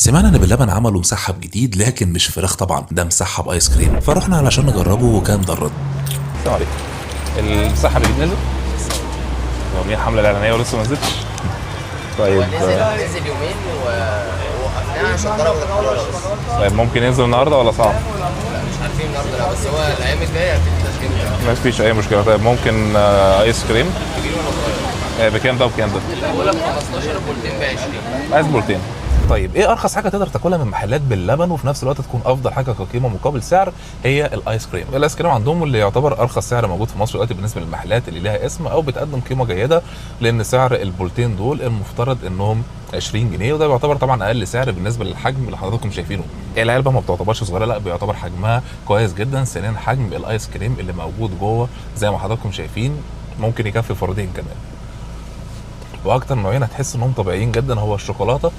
سمعنا ان باللبن عملوا مسحب جديد، لكن مش فراخ طبعا، ده مسحب ايس كريم، فرحنا علشان نجربه وكان ده الرد. السلام عليكم. المسحب الجديد نزل؟ هو مين الحملة الاعلانية ولسه ما نزلتش؟ طيب. نزل نزل يومين ووقفناه عشان درجة الحرارة بس. طيب ممكن ينزل النهارده ولا صعب؟ لا مش عارفين النهارده، لا بس هو الايام الجاية هتبقى التشكيل بتاعه. ما فيش اي مشكله. طيب ممكن ايس كريم؟ كبير ولا صغير؟ بكام ده وبكام ده؟ بقول لك 15 بولتين ب 20. عايز بولتين. طيب ايه ارخص حاجة تقدر تاكلها من محلات باللبن وفي نفس الوقت تكون افضل حاجة كقيمه مقابل سعر؟ هي الايس كريم. الايس كريم عندهم اللي يعتبر ارخص سعر موجود في مصر دلوقتي بالنسبة للمحلات اللي لها اسم او بتقدم قيمة جيده، لان سعر البولتين دول المفترض انهم 20 جنيه، وده بيعتبر طبعا اقل سعر بالنسبة للحجم اللي حضراتكم شايفينه. العلبة ما بتعتبرش صغيره، لا بيعتبر حجمها كويس جدا. ثانيا حجم الايس كريم اللي موجود جوه زي ما حضراتكم شايفين ممكن يكفي فردين كمان. واكتر نوعين هتحس انهم طبيعيين جدا هو الشوكولاتة